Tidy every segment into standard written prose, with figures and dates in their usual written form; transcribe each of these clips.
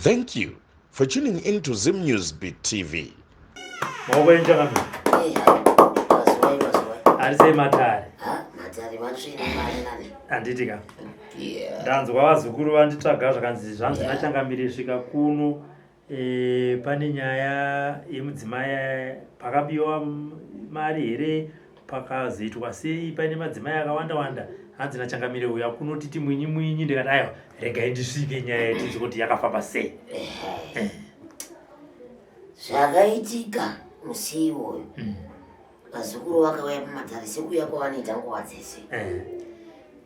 Thank you for tuning in to Zim News Beat TV. Maoko enyu changamire. Ari sei matare? Matare matsvene mari nani. Handiti ka. Ndanzwa vazukuru vanditsvaga zvakanzi zvanzi nachangamire svika kuno e, pane nyaya yemudzimai pakabiwa mari here pakazoitwa sei paine madzimai akawanda wanda hanzi nachangamire uya kunotiti mwinyi mwinyi ndikati aiwa regai ndisvike nyaya yetinzi kuti yakafamba sei. Eh. Zvakaitika musi iwoyo vazukuru vakauya pamatare sekuuya kwavanoita nguva dzese.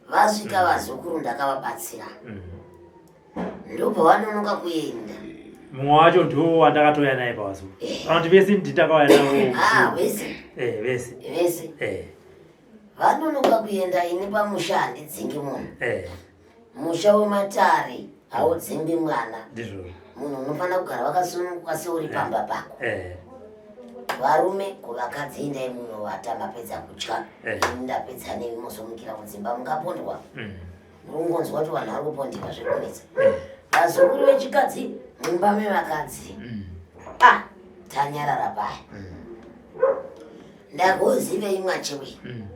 Vasvika vazukuru ndakavabatsira. Ndopavanonoka kuenda. Mumwe wacho ndiwo wandakatouya naye pavazukuru. Kana kuti vese ndindakauya navo. Ah, vese. Eh, vese. Vese. Eh. Vanonoka kuenda ini pamusha handidzingi munhu. Eh. Musha wematare haudzingwi mwana. Ndizvo. Munhu unofanira kugara wakasununguka seuri pamba pako. Eh. Varume kuvakadzi endai munovata mapedza kutya. Eh. Ini ndapedza nemi mozomukira kudzimba mungapondwa. Mm. Muri kungonzwa kuti vanhu vari kupondiwa zviri kunetsa. Eh. Vazukuru vechikadzi mumba mevakadzi. Mm. Ah, tanyarara paya. Ndagozive imwachewe. Mm.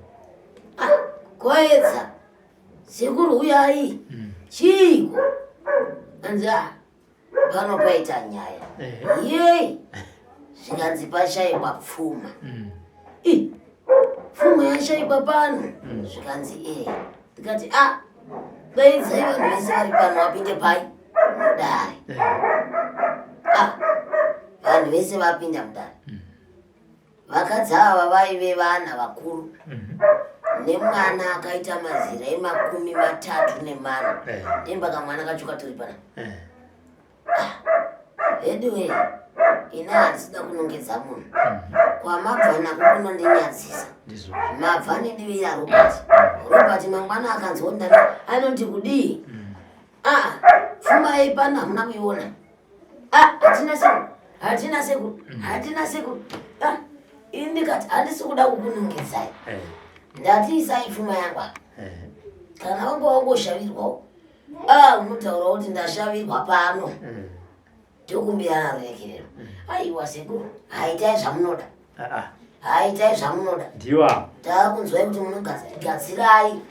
Ah, kwaedza. Sekuru uyai. Mm. Chiiko? Anzi ah, pano paita nyaya. Eh. Yei! Zvikanzi pashaikwa pfuma. Mm. Ih, pfuma yashaikwa pano. Mm. Zvikanzi eh. Ndikati ah, daidzai vanhu vese vari pano vapinde pai mudare. Eh. Ah, vanhu vese vapinda mudare. Mm. Vakadzi ava vaive vana vakuru Mm. nemwana akaita mazera e34. Eh. Ndemba kamwana kacho katori pana. Eh. Anyway, ini handisida kunongedza munhu. Mm. Kwamabva nako kunondinyadzisa. Ndizvo. Mabva nedivi raRobert. Robert mangwana akanzwa kuti ndani anoti kudii? Mm. Ah, pfuma yei pano hamuna kuiona. Ah, hatina sekuru. Hatina sekuru. Hatina sekuru. Ah, ini ndikati handisi kuda kukunongedzai. Eh. Ndati isai pfuma yangu apa. Eh. Kana wanga wangoshavirwawo. Ah, unotaura kuti ndashavirwa pano. Mm. Tokumbirana ruregerero. Aiwa sekuru, haitai zvamunoda. Ah, ah. Haitai zvamunoda. Ndiwo avo. Taakunzwai kuti munogadzirai.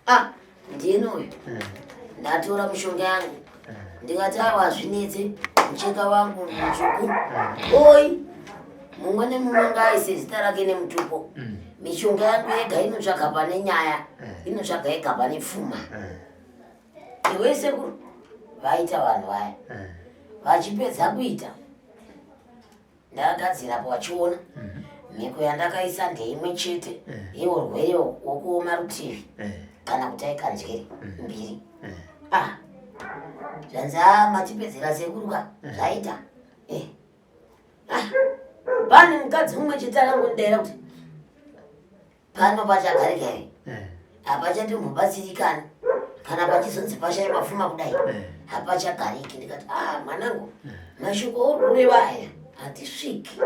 Ah, ndini uyu. Eh. Ndatora mishonga yangu. Eh. Ndikati aiwa hazvinetse, mucheka wangu mutsvuku. Oi, mumwe nemumwe ngaaise zita rake nemutupo. Mm. Mishonga yangu yega inotsvaga pane nyaya, Eh. inotsvaga yega pane pfuma. Eh. Iwe sekuru, vaita vanhu vaya. Eh. Vachipedza kuita, ndakagadzirapo vachiona. Mm. Mhiko yandakaisa ndeimwe chete Eh. yeurwere hwokuoma rutivi Eh. kana kuti aikandyere mbiri. Eh. Ah, zvanzi ah, matipedzera sekuru ka zvaita. Eh. Ah, pane mukadzi mumwe chete akangondidaira kuti pano pachagarika here Eh. hapachatombobatsirikani kana pachizonzi pashaikwa pfuma kudai Eh. hapachagariki. Ndikati ah, mwanangu, mashoko uri kureva aya hatisviki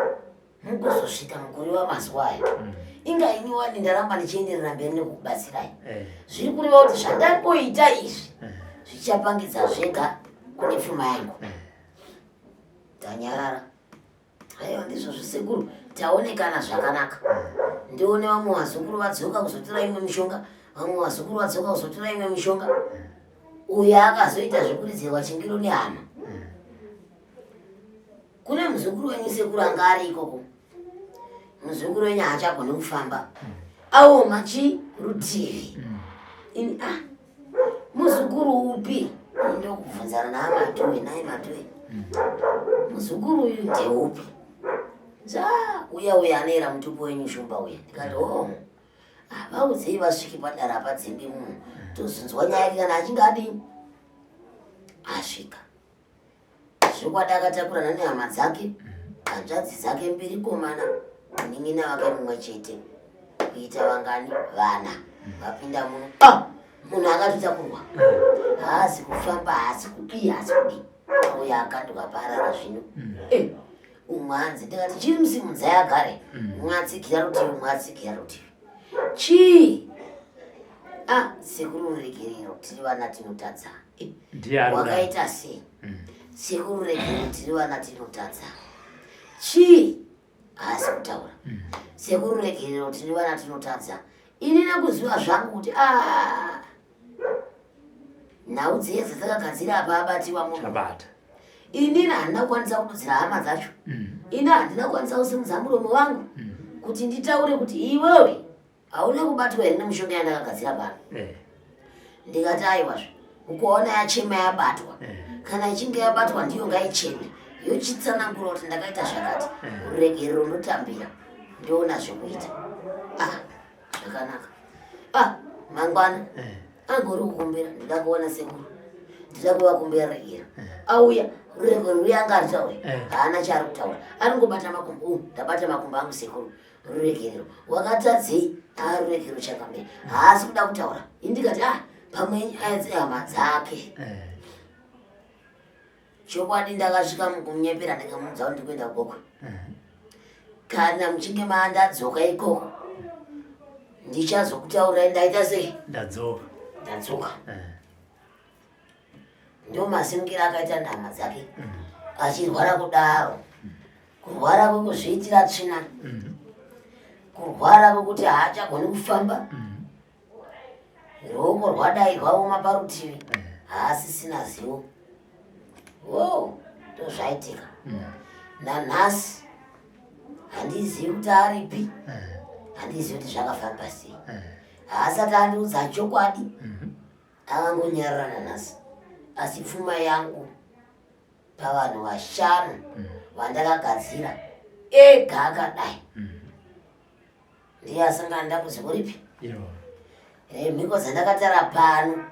mukuzosvika mukore wamazuva aya. Mm. Inga ini wani ndaramba ndichienderera mberi nekukubatsirai. Eh. Zviri kureva kuti zvandakoita izvi Eh. zvichapangidza zvega kune pfuma yangu. Eh. Tanyarara. Aiwa ndizvo zvisekuru, taonekana zvakanaka. Ndione vamwe vazukuru vadzoka kuzotora imwe mishonga, vamwe vazukuru vadzoka kuzotora imwe mishonga. Uyo akazoita zvekuridzirwa chingiro nehama. Kune muzukuru wenyu sekuru anga ari ikoko. Muzukuru wenyu haachagoni kufamba. Aoma chi rutivi. Mm. Ini ah, muzukuru upi? Ndokubvunzana naamatuwe naye matuwe. Muzukuru uyu ndeupi? Za uya uya anoera mutupo wenyu shumba uya. Ndikati oh. Ah, vaudzei vasvike padara padzimbi munhu. Tozonzwa nyaya yake kana achinge adini. Asvika. Zvokwadi akatakurana nehama dzake, hanzvadzi dzake mbiri komana, munin'ina wake mumwe chete. Kuita vangani? Vana. Vapinda muno. Ah, munhu akatotakurwa. Haasi kufamba, haasi kudii, haasi kudii. Auya akandwa parara zvino. Mm. Eh, umwe hanzi ndikati chiri musimudzai agare. Mm. Umwe atsigira rutivi, umwe atsigira rutivi. Chii? Ah, sekuru ruregerero, tiri vana tinotadza. Wakaita sei? Sekuru regero tiri vana tinotadza. Chii? Haasi kutaura. Sekuru regerero tiri vana tinotadza. Ini nekuziva zvangu kuti ah, nhau dziye dzadzakagadzira apa abatiwa munhu. Abata. Inini handina kukwanisa kududzira hama dzacho. Ini handina kukwanisa kusimudza muromo wangu kuti nditaure kuti iwewe hauna kubatwa here nemushonga yandakagadzira pano. Ndikati aiwazve, ukuona yachema yabatwa. Kana ichinge yabatwa ndiyo ngaicheme, yochitsanangura kuti ndakaita zvakati. Ruregerero ndotambira, ndoona zvekuita. Ah, zvakanaka. Ah, mangwana angori kukumbira, ndida kuona sekuru, ndida kuvakumbira regero. Auya, ruregerero ruya anga aritaure, haana chaari kutaura, aringobata makumbo. Ndabata makumbo angu sekuru, ruregerero. Wakatadzei? Ah, ruregerero chakamira, haasi kuda kutaura. Ini ndikati ah, pamwe nyaya dzehama dzake. Chokwadi ndakasvika mukumunyepera, ndikamuudza kuti ndikuenda kugokwe. Kana muchinge mandadzoka ikoko ndichazokutaurai ndaita sei, ndadzoka. Ndadzoka. Ndo masimukiro akaita nhama dzake achirwara kudaro, kurwara kwekuzviitira tsvina, kurwara kwekuti haachagoni kufamba, ruoko rwadai rwaoma parutivi, haasisina zivo. Wo ndozvaitika. Nanhasi handizivi kuti aripi, handizivi kuti zvakafamba sei, haasati andiudza chokwadi, akangonyarara nanhasi. Asi pfuma yangu pavanhu vashanu vandakagadzira ega akadai, ndiye asangana dambudziko ripi? Mhiko dzandakatara pano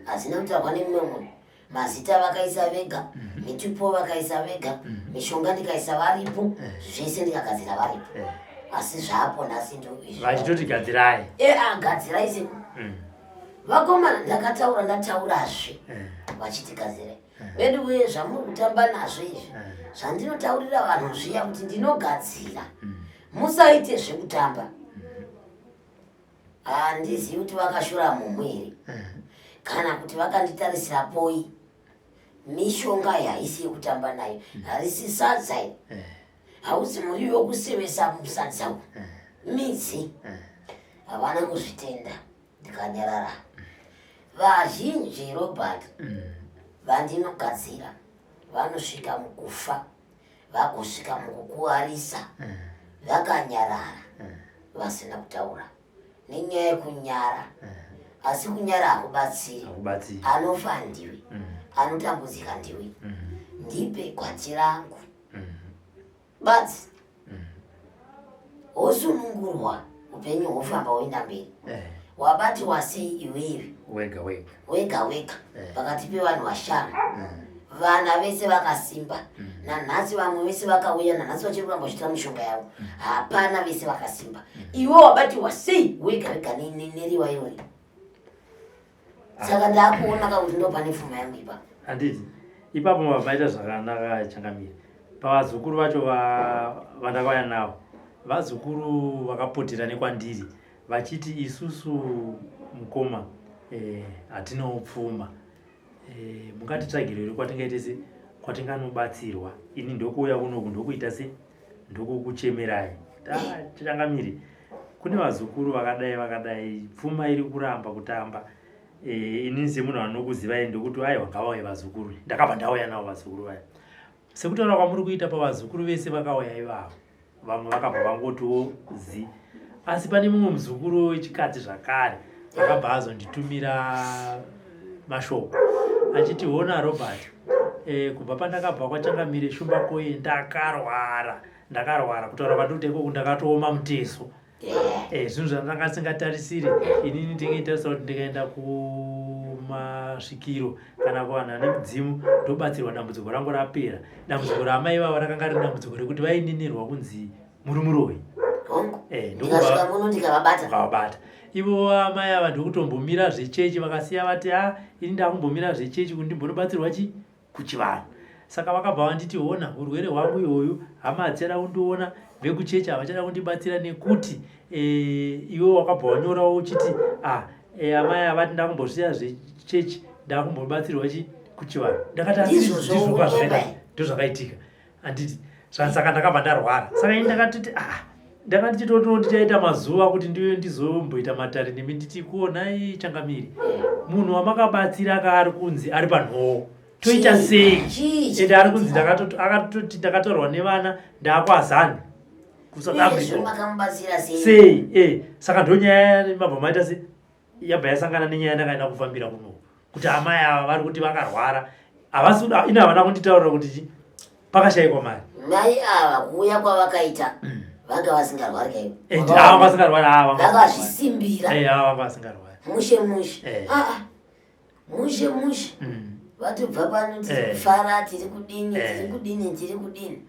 hadzina kutaurwa nemumwe munhu. Mazita vakaisa vega, mitupo vakaisa vega, mishonga ndikaisa varipo, zvese ndikagadzira varipo. Asi zvapo nhasi ndo izvi. Vachitoti gadzirai. Gadzirai seku. Vakomana ndakataura, ndataurazve, vachiti gadzirai. Vedu wee, zvamuri kutamba nazvo izvi, zvandinotaurira vanhu zviya kuti ndinogadzira, musaite zvekutamba. Handizivi kuti vakashora mumhu here kana kuti vakanditarisira poi. Mishonga haisi yekutamba nayo, harisi sadza iri, hausi muriwo wekusevesa musadza uyu, midzi. Havana kuzvitenda, ndikanyarara. Vazhinji, Robert, vandinogadzira vanosvika mukufa, vagosvika mukukuwarisa vakanyarara, vasina kutaura nenyaya yekunyara. Asi kunyara hakubatsiri. Hakubatsiri. Anofa ndiwe, anotambudzika ndiwe. Ndipe gwati rangu badzi, wosunungurwa, upenyu hwofamba woenda mberi. Wabatiwa sei iwewe? Wega wega. Wega wega, pakati pevanhu vashanu, vana vese vakasimba nanhasi, vamwe vese vakauya nanhasi vachiri kuramba vachitora mishonga yavo, hapana, vese vakasimba. Iwe wabatiwa sei wega wega neriwa irori? Saka ndakuona ka kuti ndo pane pfuma yangu ipapo. Handiti ipapo maita zvakanaka, changamire. Pavazukuru vacho vandakauya navo, vazukuru vakapotera nekwandiri vachiti isusu mukoma hatinawo pfuma, mungatitsvagire here kwatingaite se kwatinganobatsirwa? Ini ndokuuya kunoku, ndokuita se ndokukuchemerai. Changamire, kune vazukuru vakadai vakadai, pfuma iri kuramba kutamba. Inini semunhu anokuzivai ndokuti aiwa, ngavauye vazukuru. Ndakabva ndauya navo vazukuru vaya. Sekutaura kwamuri kuita, pavazukuru vese vakauya ivavo, vamwe vakabva vangotiwo zi. Asi pane mumwe muzukuru wechikadzi zvakare akabva azonditumira mashoko achiti, "Hona Robert, kubva pandakabva kwaChangamire Shumba Koye ndakarwara, ndakarwara. Kutaura kwandikuita ikoko ndakatooma muteso. Zvinhu zvandanga singatarisiri inini. Ndingaitarisira kuti ndikaenda kumasvikiro kana kuvanhu vane mudzimu ndobatsirwa, dambudziko rangu rapera. Dambudziko raamai vavo rakanga riri dambudziko rekuti vaininirwa kunzi muri muroyi." Hongu. Ndikasvika muno ndikavabata. Ukavabata ivo amai ava ndokutombomira zvechechi, vakasiya vati, "A, ini ndakumbomira zvechechi kuti ndimbonobatsirwa chi kuchivanhu." Saka vakabva vanditi, "Ona urwere hwangu ihoyu, hama hadzichada kundiona, vekuchechi havachada kundibatsira nekuti iwe wakabva wanyorawo uchiti a amai avati ndakumbosiya zvechechi. Ndakumbobatsirwa chi kuchivanhu. Ndakati asi ndizvo zvakaita, ndozvakaitika. Handiti saka ndakabva ndarwara. Saka ini ndakatoti ah, ndanga ndichitotiwo ndichaita mazuva kuti ndive ndizomboita matare nemi nditi kuonai changamiri, munhu wamakabatsira aka ari kunzi ari panhowo, toita sei? Ende ari kunzi akatoti ndakatorwa nevana ndaakwazani kuSouth Africa sei? Eh, saka ndonyaya mabva maita se yabva yasangana nenyaya yandakaenda kufambira kuno kuti amai ava vari kuti vakarwara, havasi ine havana kunditaurira kuti chi pakashaikwa mari. Mai ava kuuya kwavakaita vanga vasingarwari kaivo. Eh, ava vasingarwari ava vakazvisimbira. Eh, ava vasingarwari. Mushe mushe. Ah, ah. Mushe mushe. Vatobva pano tiri kufara, tiri kudini, tiri kudini, tiri kudini.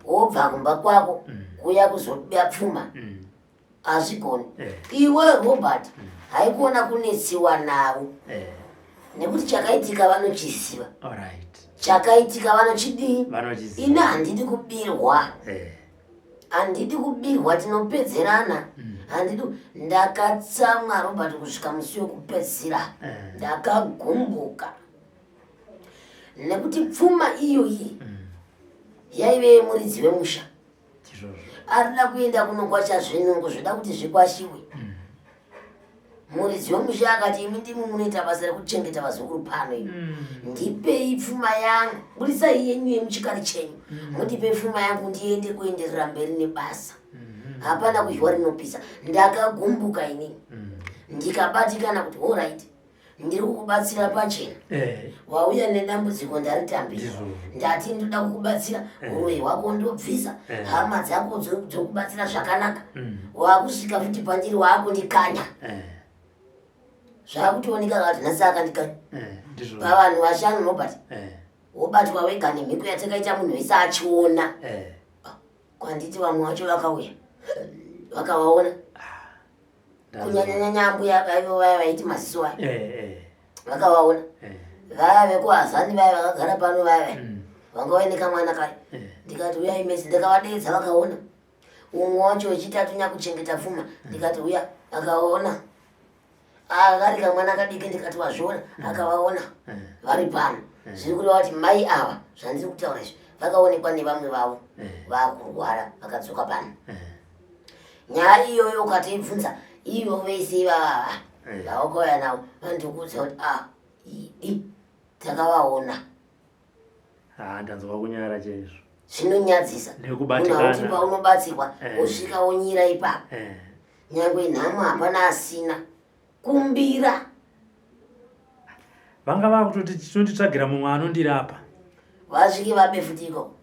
Wobva kumba kwako kuuya kuzoba pfuma, hazvigoni. Iwe Robert, haikuona kunetsiwa navo nekuti chakaitika vanochiziva, chakaitika vanochidii. Ini handidi kubirwa, handidi kubirwa, tinopedzerana. Handidi. Ndakatsamwa Robert kusvika musi wekupedzisira. Ndakagumbuka nekuti pfuma iyoyi yaive yemuridzi wemusha arida kuenda kunokwacha zvinungo zvida kuti zvikwashiwe. Muridzi wemusha akati, "Imi ndimi munoita basa rekuchengeta vazukuru pano imi. Ndipei pfuma yangu, budisai yenyu yemuchikari chenyu, mundipe pfuma yangu ndiende kuenderera mberi nebasa." Hapana kudyiwa rinopisa. Ndakagumbuka inini, ndikabatikana kuti alright, ndiri kukubatsira pachena. Wauya nedambudziko, ndaritambira. Ndati ndoda kukubatsira, uroyi hwako ndobvisa, hama dzako dzokubatsira zvakanaka. Wakusvika futi pandiri waakundikanya. Zvakutooneka kati nhasi akandikanya pavanhu vashanu, Robert. Wobatwa wega nemhiko yatakaita munhu wese achiona. Kwanditi vamwe vacho vakauya vakavaona, kunyanyanyanya ambuya vaivo vaya vaiti maziso aya. Vakavaona vaya vekuazani, vaya vakagara pano, vaya vaya vanga vaine kamwana kaya. Ndikati, "Uyai mese." Ndakavadeedza, vakaona. Umwe wacho wechitatu nyakuchengeta pfuma, ndikati, "Uya." Akaona kari kamwana kadiki. Ndikati, "Wazviona?" Akavaona vari pano. Zviri kureva kuti mai ava, zvandiri kutaura izvi, vakaonekwa nevamwe vavo vakurwara vakadzoka pano. Nyaya iyoyo ukatoibvunza ivo vese ivavava vavakauya navo, vandokuudza kuti a idi takavaona. Ah, ndanzwa kunyara chaizvo. Zvinonyadzisa. Nekubatikana. Munhu auti paunobatsirwa wosvika wonyira ipapo. Nyangwe nhamo hapana asina kumbira. Vanga vakutoti chitonditsvagira mumwe anondirapa. Vasvike vabe futi ikoko,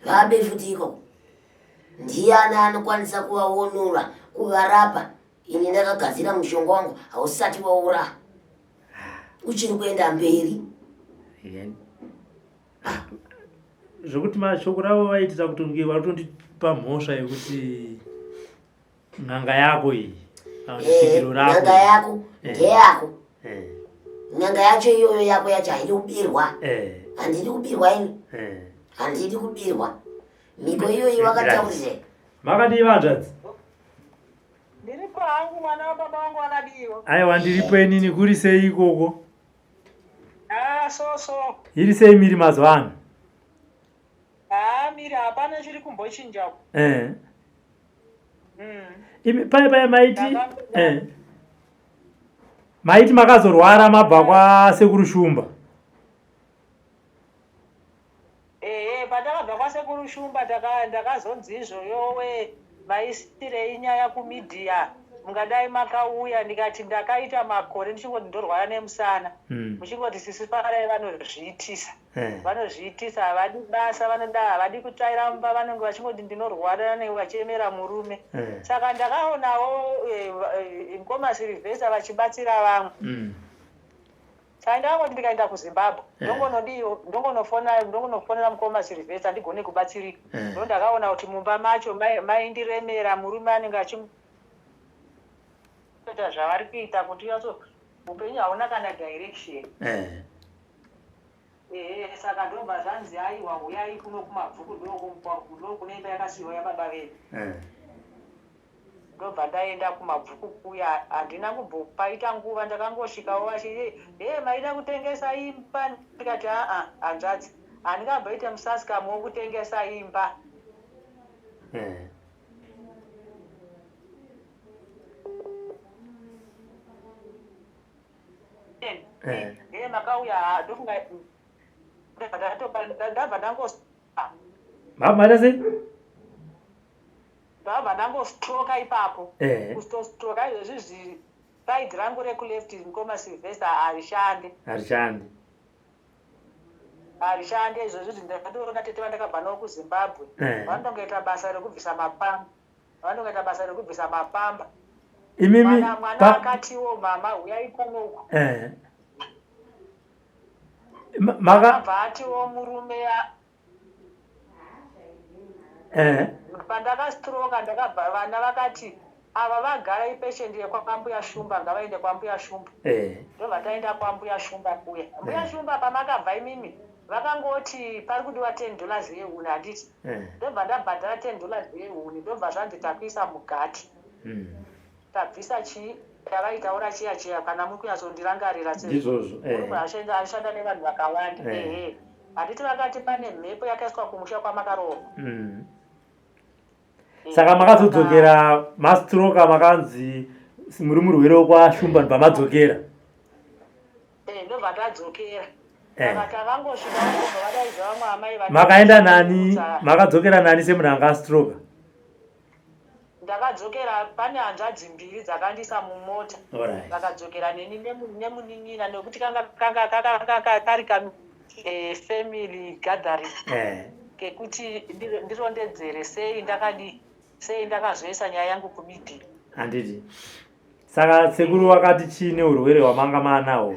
vabe futi ikoko. Ndiani anokwanisa kuvaonora, kuvarapa? Ini ndakagadzira mushonga wangu, hausati waura, uchiri kuenda mberi. Zvokuti mashoko ravo vaitira kutonge vatondipa mhosva yekuti n'anga yako iyi, kana kuti svikiro rako. N'anga yako ndeyako. N'anga yacho iyoyo yako yacho haidi kubirwa. Handidi kubirwa ini. Handidi kubirwa. Mhiko iyoyi wakataurirei? Makadii, vanzvadzi? Ndiripo hangu, mwana wababa vangu, wakadiwa? Aiwa, ndiripo inini. Kuri sei ikoko? Ah, so so. Iri sei miri mazuva ano? Ah, miri hapana chiri kumbochinja. Imi paya paya maiti maiti makazorwara mabva kwasekuru Shumba. Ehe, patakabva kwasekuru Shumba ndakazonzi izvo, "Yowe, maisirei nyaya kumedia? Mungadai makauya." Ndikati ndakaita makore ndichingoti ndorwara nemusana, muchingoti sisi Farai vanozviitisa. Vanozviitisa, havadi basa, vanoda, havadi kutsvaira mumba, vanenge vachingoti ndinorwara, vanenge vachiemera murume. Saka ndakaonawo mukoma Sirivhesta vachibatsira vamwe. Saka ndakangoti ndikaenda kuZimbabwe ndongonodiwo, ndongonofona, ndongonofonera mukoma Sirivhesta, ndigone kubatsirika. Ndo ndakaona kuti mumba macho maindiremera, murume anenge achingoita zvavari kuita kuti unyatso upenyu hauna kana direction. Ehe, saka ndobva zvanzi, "Aiwa, huyai kuno kuMabvuku, ndokune imba yakasiyiwa yababa vedu." Ndobva ndaenda kumabvuku kuya, handina kumbopaita nguva, ndakangosvikawo vachi he maida kutengesa imba, ndikati aa hanzvadzi, handingamboite musasikamu wokutengesa imba. He makauya, ndofunga ndabva ndango Maita sei? Ndabva ndangostroka ipapo. Kutostroka izvezvi, side rangu rekuleft, mukoma Sylvester, harishandi. Harishandi. Harishandi izvezvi. Ndatoona tete vandakabva navo kuZimbabwe, vanongoita basa rekubvisa mapamba, vanongoita basa rekubvisa mapamba. Imimi Mwana akatiwo, "Mama, huyai kuno uku." Maka Akabva atiwo murume Pandakastroka, ndakabva vana vakati, "Ava vagara ipatient yekwambuya Shumba, ngavaende kwambuya Shumba." Ndobva taenda kwambuya Shumba kuya. Mbuya Shumba, pamakabva imimi, vakangoti pari kudiwa $10 yehuni, handiti? Ndobva ndabhadhara $10 yehuni, ndobva zvanzi takuisa mugati. Tabvisa chii chavaitaura chiya chiya, kana muri kunyatsondirangarira. Ndizvozvo. Murume ashanda nevanhu vakawanda. Ehe, handiti vakati pane mhepo yakaiswa kumusha kwamakaroorwa? Saka makazodzokera mastroka, makanzi muri murwere wekwaShumba, ndobva madzokera. Ndobva ndadzokera. Saka takangosvika, ndobva vadaidza vamwe amai Makaenda nani? Makadzokera nani semunhu anga astroka? Ndakadzokera, pane hanzvadzi mbiri dzakandiisa mumota. Vakadzokera neni nemunin'ina, nekuti kanga kari ka family gathering kekuti ndirondedzere sei ndakadii, sei ndakazoisa nyaya yangu kumedia. Handiti saka sekuru wakati chii neurwere hwamanga maanahwo?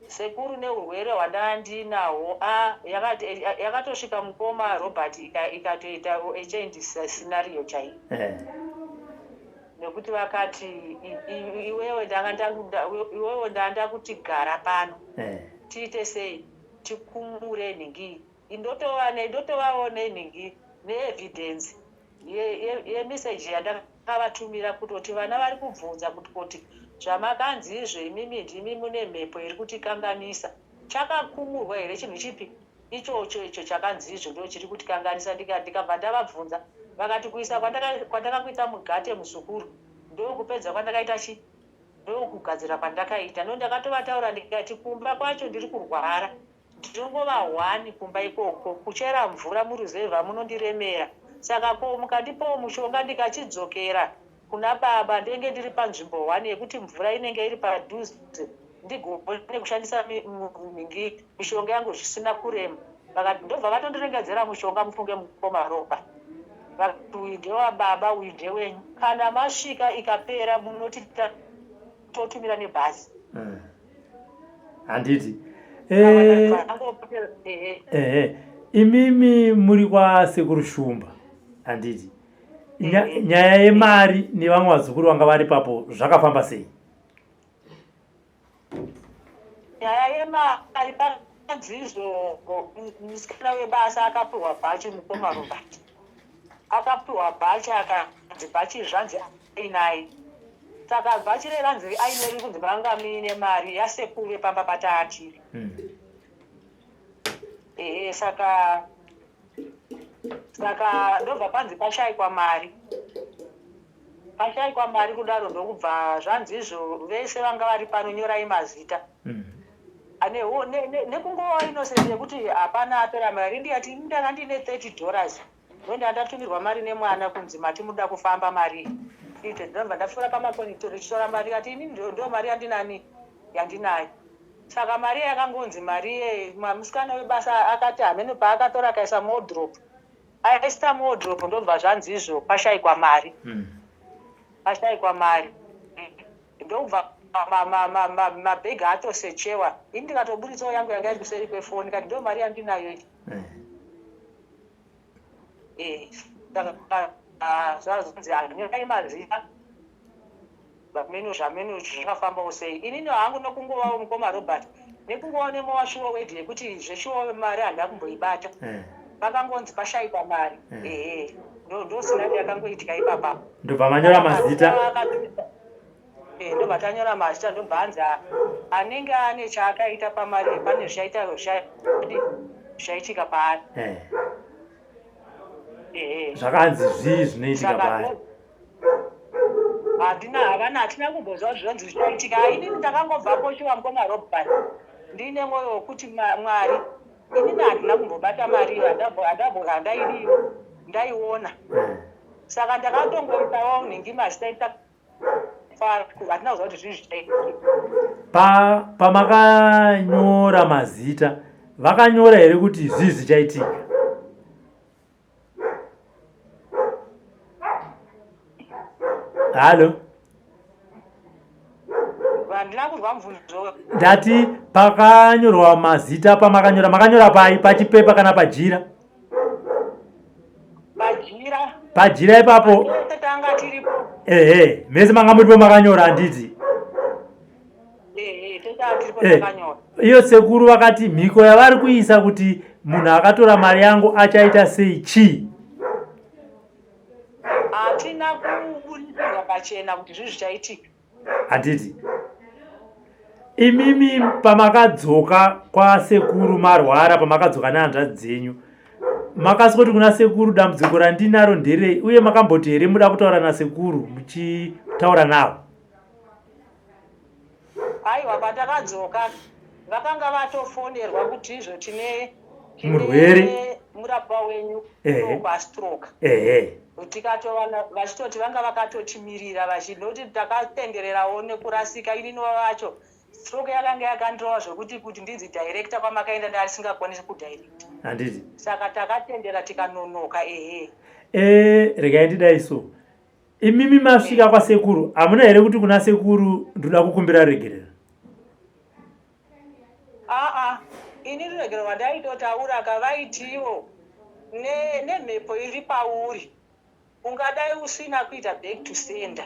Sekuru, neurwere hwandandinahwo, a yakatosvika, mukoma Robert, ikatoita change scenario chaiyo, nekuti vakati, "Iwewe, iwewe ndanda kuti gara pano, tiite sei, tikumure nhingi." Ndotovawo nenhingi, neevidence yemeseji yandakavatumira, kutoti vana vari kubvunza kuti zvamakanzi izvo, imimi ndimi mune mhepo iri kutikanganisa, chakakumurwa here chinhu chipi ichocho, icho chakanzi izvo ndo chiri kutikanganisa? Ndikabva ndavabvunza, vakati kuisa kwandakakuita mugate, muzukuru, ndokupedza kwandakaita chi ndokugadzira kwandakaita. No, ndakatovataura, ndikati kumba kwacho ndiri kurwara, ndinongova hwani kumba ikoko, kuchera mvura muruzevha munondiremera, saka ko mukandipawo mushonga, ndikachidzokera kuna baba, ndenge ndiri panzvimbo hwani yekuti mvura inenge iri padhuze, ndigone kushandisa mingi mishonga yangu zvisina kurema. Vakati, ndobva vatondirengedzera mushonga, mufunge, mukoma Ropa. Vakati, "Uyu ndewababa, uyu ndewenyu, kana masvika ikapera munoti totumira nebhazi." Handiti ehe, imimi muri kwasekuru Shumba, handiti? Nyaya yemari nevamwe vazukuru vanga vari papo zvakafamba sei? Nyaya yemari, panzizvo musikana webasa akapiwa bhachi, mukoma Robert, akapiwa bhachi, akanzi bhachi zvanzi ainai. Saka bhachi reranzi ainori kunzi manga muine mari yasekuru vepamba pataatiri. Ehe, saka ndobva panzi pashayikwa mari, pashayikwa mari kudaro, ndokubva zvanzi izvo vese vanga vari pano nyorai mazita. Nekungova innocent yekuti hapana atora mari, ndikati ndanga ndine $30, ndonda ndatumirwa mari nemwana kunzi mati muda kufamba, mari ite. Ndobva ndapfuura pamakoni richitora mari, kati ini ndo mari yandinani, yandinayo. Saka mari yakangonzi mari ye musikana webasa akati hamene paakatora, akaisa muwardrobe, aisa muwardrobe, ndobva zvanzi izvo pashayikwa mari. Pashayikwa mari, ndobva mabhegi atosechewa. Ini ndikatoburitsawo yangu yanga iri kuseri kwefoni, kati ndo mari yandinayo iyi. Saka zvazonzi hanyorai mazita, zvameno zvameno zvakafambawo sei. Inini hangu nokungovawo, mukoma Robert, nekungovawo nemowashuwa wedi yekuti zveshuwa mari handina kumboibata. Pakangonzi pashayikwa mari, ehe. Ndosina yakangoitika ipapa. Ndobva manyora mazita. Eh, ndobva tanyora mazita, ndobva anzi anenge ane chaakaita pamari, pane zvichaita zvichaitika paari. Zvakanzi zvii zvinoitika paari? Handina, havana, hatina kumbonzwa kuti zvinonzi zvichaitika. Inini ndakangobvapo shuwa, mukoma Robert, ndiine mwoyo wekuti Mwari, inini handina kumbobata mari iyo, handaidiwo, ndaiona. Saka ndakatongoitawo nhingi mazita ita, hatina kuziva kuti zvii zvichaitika. Pamakanyora mazita, vakanyora here kuti zvii zvichaitika? Halo? Handina kunzwa mubvunzo. Ndati pakanyorwa mazita, pamakanyora, makanyora pai? Pachipepa kana pajira? Pajira. Pajira ipapo. Tese tanga tiripo. Ehe, mese manga muripo makanyora, handiti? Ehe, tese tanga tiripo takanyora. Iyo sekuru vakati mhiko yavari kuisa kuti munhu akatora mari yangu achaita sei chii? Hatina kuburisirwa pachena kuti zvii zvichaitika. Handiti imimi pamakadzoka kwasekuru marwara, pamakadzoka nehanzvadzi dzenyu, makaswoti kuna sekuru dambudziko randinaro nderei? Uye makamboti here muda kutaura nasekuru muchitaura navo? Aiwa, patakadzoka vakanga vatofonerwa kuti izvo tine murwere, murapwa wenyu kwastroke. Tikatowana vachitoti vanga vakatotimirira vachinoti takatendererawo nekurasika. Inini vacho stroke yakanga yakandirova zvekuti kuti ndinzi director kwamakaenda ndarisingakwanisi kudirector. Handiti? Saka takatendera tikanonoka, ehe. Regai ndidai so, imimi masvika kwasekuru, hamuna here kuti kuna sekuru ndoda kukumbira regerero? Aa, ini ruregero rwandaitotaura kavaitiwo nemhepo iri pauri ungadai usina kuita back to sender,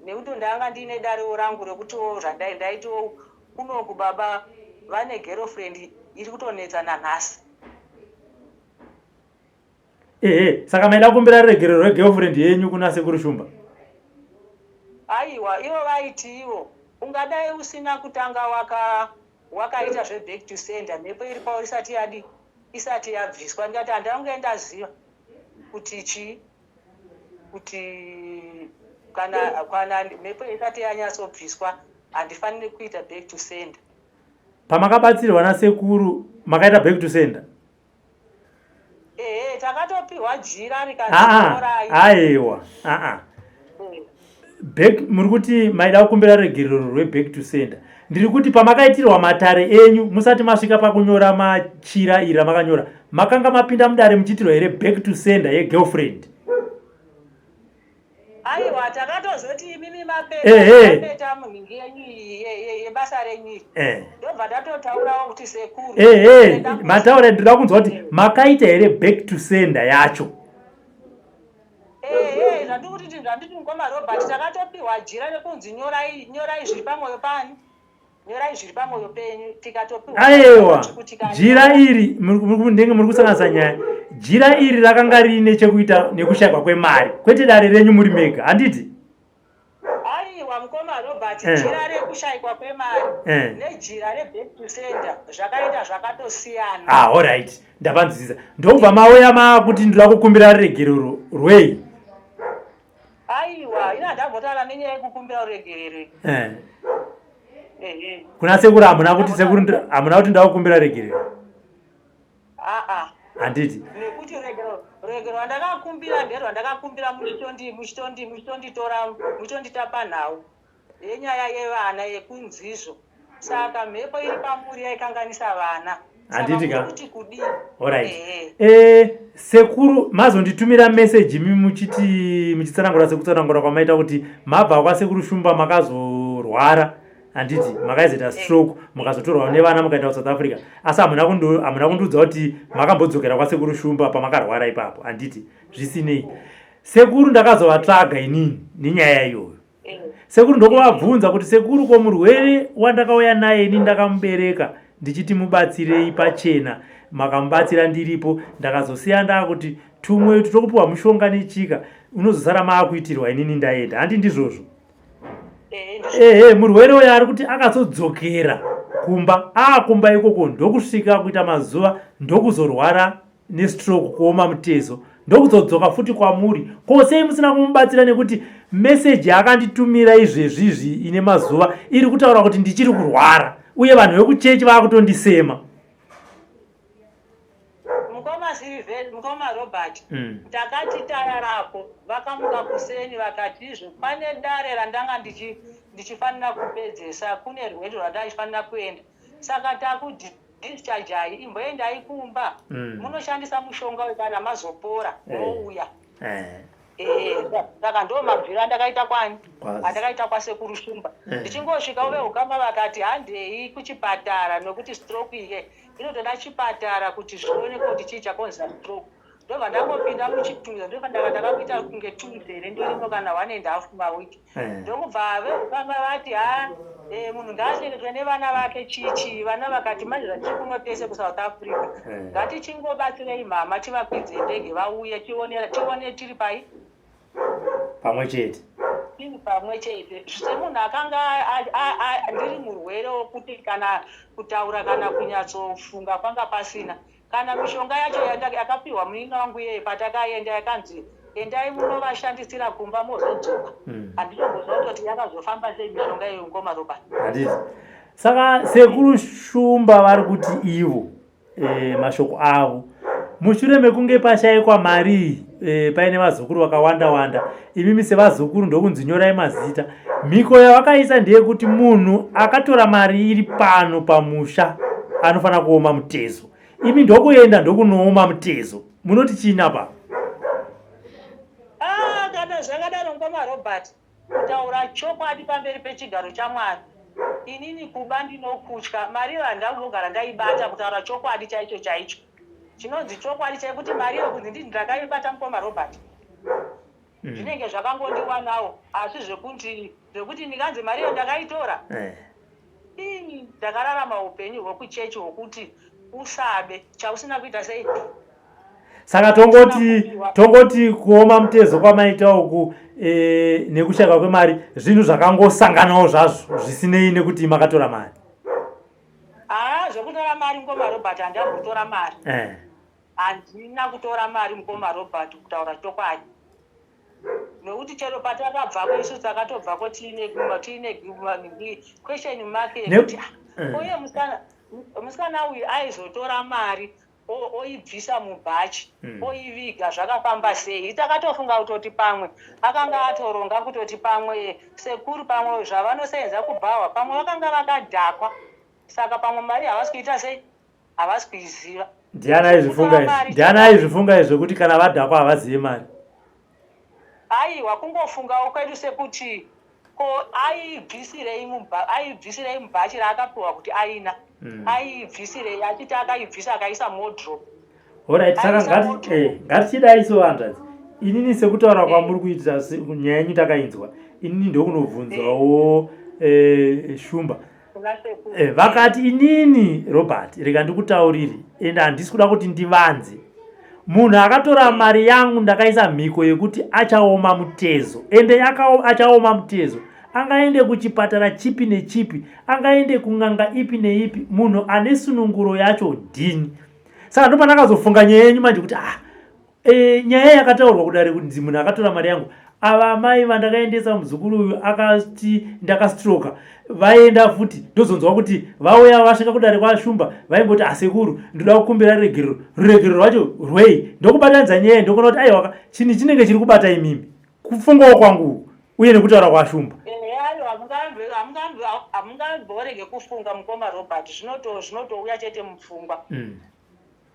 nekuti ndanga ndiine darewo rangu rekutiwo zvandai ndaitiwo kunoku baba vane girlfriend iri kutonetsa nanhasi. Ehe, saka maida kukumbira ruregerero rwegirlfriend yenyu kuna sekuru Shumba? Aiwa, ivo vaiti ivo ungadai usina kutanga wakaita zveback to sender, mhepo iri pauri isati yadi isati yabviswa. Ndikati handange ndaziva kuti chii, kuti kana mhepo isati yanyatsobviswa handifaniri kuita back to sender. Pamakabatsirwa nasekuru makaita back to sender? Ehe, takatopiwa jira rikanzi Aiwa, aa, back, muri kuti maida kukumbira regerero rweback to sender. Ndiri kuti pamakaitirwa matare enyu, musati masvika pakunyora machira iri ramakanyora, makanga mapinda mudare muchiitirwa here back to sender yegirlfriend? Aiwa, takatozoti imimi mapeta munhingi yenyu iyi yebasa renyu iri, ndobva tatotaurawo kuti sekuru. Ehe, mataura. Ndinoda kunzwa kuti makaita here back to sender yacho? Ehe, zvandikuti, zvanditi mukoma Robert, takatopiwa jira rekunzi nyorai, nyorai zviri pamwoyo pani, nyorai zviri pamwoyo penyu, tikatopiwa. Aiwa, jira iri ndenge muri kusanganisa nyaya. Jira iri rakanga riine chekuita nekushayikwa kwemari, kwete dare renyu muri mega, handiti? Aiwa mukoma Robert, jira rekushayikwa kwemari nejira reback to sender zvakaita zvakatosiyana. Ah, alright, ndapanzwisisa. Ndobva mauya maakuti ndoda kukumbira ruregerero rwei? Aiwa, ina ndambotaura nenyaya yekukumbira ruregerero. Ehe. Kuna sekuru hamuna kuti sekuru hamuna kuti ndoda kukumbira regerero? Aa. Handiti? Nekuti regero rwandakakumbira nderwandakakumbira muchitonditora, muchitonditapa nhau yenyaya yevana yekunzizvo, saka mhepo iri pamuri yaikanganisa vana. Handiti ka? Kuti kudii? Alright. Sekuru mazonditumira meseji imi muchiti, muchitsanangura sekutsanangura kwamaita kuti mabva kwasekuru Shumba makazorwara, handiti? Makaizoita stroke, mukazotorwa nevana mukaenda kuSouth Africa, asi hamuna kundiudza kuti makambodzokera kwasekuru Shumba pamakarwara ipapo, handiti? Zvisinei, sekuru ndakazovatsvaga inini nenyaya iyoyo. Sekuru ndokuvabvunza kuti sekuru, ko murwere wandakauya naye ini ndakamubereka ndichiti mubatsirei pachena. Makamubatsira ndiripo, ndakazosiya ndakuti tumwe tutokupiwa mushonga nechika unozosara maakuitirwa inini ndaenda. Handi ndizvozvo? Ehe, murwere uyo ari kuti akazodzokera kumba, aakumba ikoko ndokusvika kuita mazuva ndokuzorwara nestroke kuoma mutezo ndokuzodzoka futi kwamuri ko sei musina kumubatsira nekuti meseji yaakanditumira izvezvi izvi ine mazuva iri kutaura kuti ndichiri kurwara uye vanhu vekuchechi vaakutondisema mukoma Silver, mukoma Robert mm. Takati tararako vakamuka kuseni vakati izvo pane dare randanga ndichifanira kupedzesa kune rwendo rwandaifanira kuenda saka taku dischargeai imboendai kumba mm. Munoshandisa mushonga uyu kana mazopora eh. mouya eh. Eh. Saka ndo mabviro andakaita kwani andakaita kwasekuru Shumba eh. Ndichingosvika uve ukama vakati handei kuchipatara nokuti stroke iye inotoda chipatara kuti zvioneke kuti chii chakonzera stroke. Ndobva ndangopinda muchituza ndobva ndaka ndakakuita kunge 2 weeks here ndirimo kana 1.5 maweek eh. Ndokubva veukama vati ha eh, munhu ngaachengetwe nevana vake chii chii. Vana vakati manje zvatiri kuno tese kuSouth Africa eh. Ngatichingobatsirei mama tivakwidze ndege vauye tione tione tiri pai pamwe chete tiri pamwe chete semunhu akanga ndiri murwere wokuti kana kutaura kana kunyatsofunga kwanga pasina. Kana mishonga yacho yakapiwa munin'ina wangu iyeye patakaenda yakanzi endai munovashandisira kumba mozodzoka. Hmm. Handitomboziva kutoti yakazofamba sei mishonga iyoyo mukoma Robert. Handiti. Saka sekuru Shumba vari kuti ivo e, mashoko avo mushure mekunge pashaikwa mari e, paine vazukuru vakawanda wanda imimi sevazukuru ndokunzi nyorai mazita mhiko yavakaisa ndeyekuti munhu akatora mari iri pano pamusha anofanira kuoma mutezo imi ndokuenda ndokunooma mutezo munoti chii apa ah, kana zvakadaro ngoma Robert kutaura chokwadi pamberi pechigaro chaMwari inini kuba ndinokutya mari iyo handambogara ndaibata kutaura chokwadi chaicho chaicho chinonzi chokwadi chekuti mari iyo kunzi ndini ndakaibata mukoma Robert mm. Zvinenge zvakangondiwanawo asi zvekuti zvekuti ndikanzi mari iyo ndakaitora eh. Ini ndakararama upenyu hwekuchechi hwokuti usabe chausina kuita sei. Saka tongoti tongoti kuoma mutezo kwamaita uku e, nekushaka kwemari zvinhu zvakangosanganawo zvazvo zvisinei nekuti makatora mari. Haa zvekutora mari mukoma Robert handambotora mari eh. Handina kutora mari mukoma Robert kutaura chokwadi nokuti chero patakabvako isu takatobvako tiine tiine question mark yekuti ah, uye musikana musikana uyu aizotora mari oibvisa mubhachi hmm. oiviga zvakafamba sei. Takatofunga kutoti pamwe akanga atoronga kutoti pamwe sekuru pamwe zvavanosenza kubhawa pamwe vakanga vakadhakwa saka pamwe mari havasi kuita sei havasi kuiziva. Ndiani aizvifunga izvi? Ndiani aizvifunga izvi zvekuti kana vadhakwa havazive mari? Aiwa kungofungawo kwedu sekuti ko aibvisirei mubha aibvisirei mubhachi raakapiwa kuti aina mm. Aibvisirei achiti akaibvisa akaisa muwardrobe. Alright, saka ngati eh, ngatichidai so hanzvadzi. Inini sekutaura eh. kwamuri kuitira nyaya yenyu takainzwa. Inini ndokunobvunzawo eh. eh, Shumba. Eh, vakati inini Robert rega ndikutaurire ende handisi kuda kuti ndivanze munhu akatora mari yangu ndakaisa mhiko yekuti achaoma mutezo ende achaoma mutezo angaende kuchipatara chipi nechipi angaende kun'anga ipi neipi munhu ane sununguro yacho ndini saka ndopandakazofunga nyaya yenyu manje kuti ah E, nyaya yakataurwa kudare kunzi munhu akatora mari yangu ava amai vandakaendesa muzukuru uyu akati ndakastroka vaenda futi ndozonzwa kuti vauya vasvika kudare kwashumba vaimboti asekuru ndoda kukumbira ruregerero ruregerero rwacho rwei ndokubatanidza nyaya ndokuona kuti aiwaka chinhu chinenge chiri kubata imimi kufungawo kwangu uye nekutaura kwashumba hamungamborege kufunga mukoma Robert zvinotouya chete mupfungwa mm.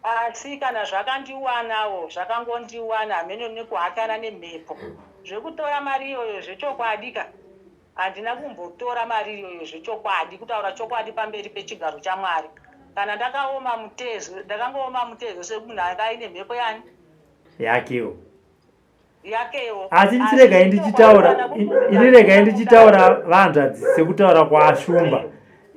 Asi kana zvakandiwanawo zvakangondiwana hameno nekuhakana nemhepo. Zvekutora mari iyoyo zvechokwadi ka handina kumbotora mari iyoyo zvechokwadi kutaura chokwadi pamberi pechigaro chaMwari. Kana ndakaoma mutezo ndakangooma mutezo semunhu anga aine mhepo yani yakewo. Yakewo. Asi ndichiregai ndichitaura ini regai ndichitaura vanzvadzi sekutaura kwaashumba.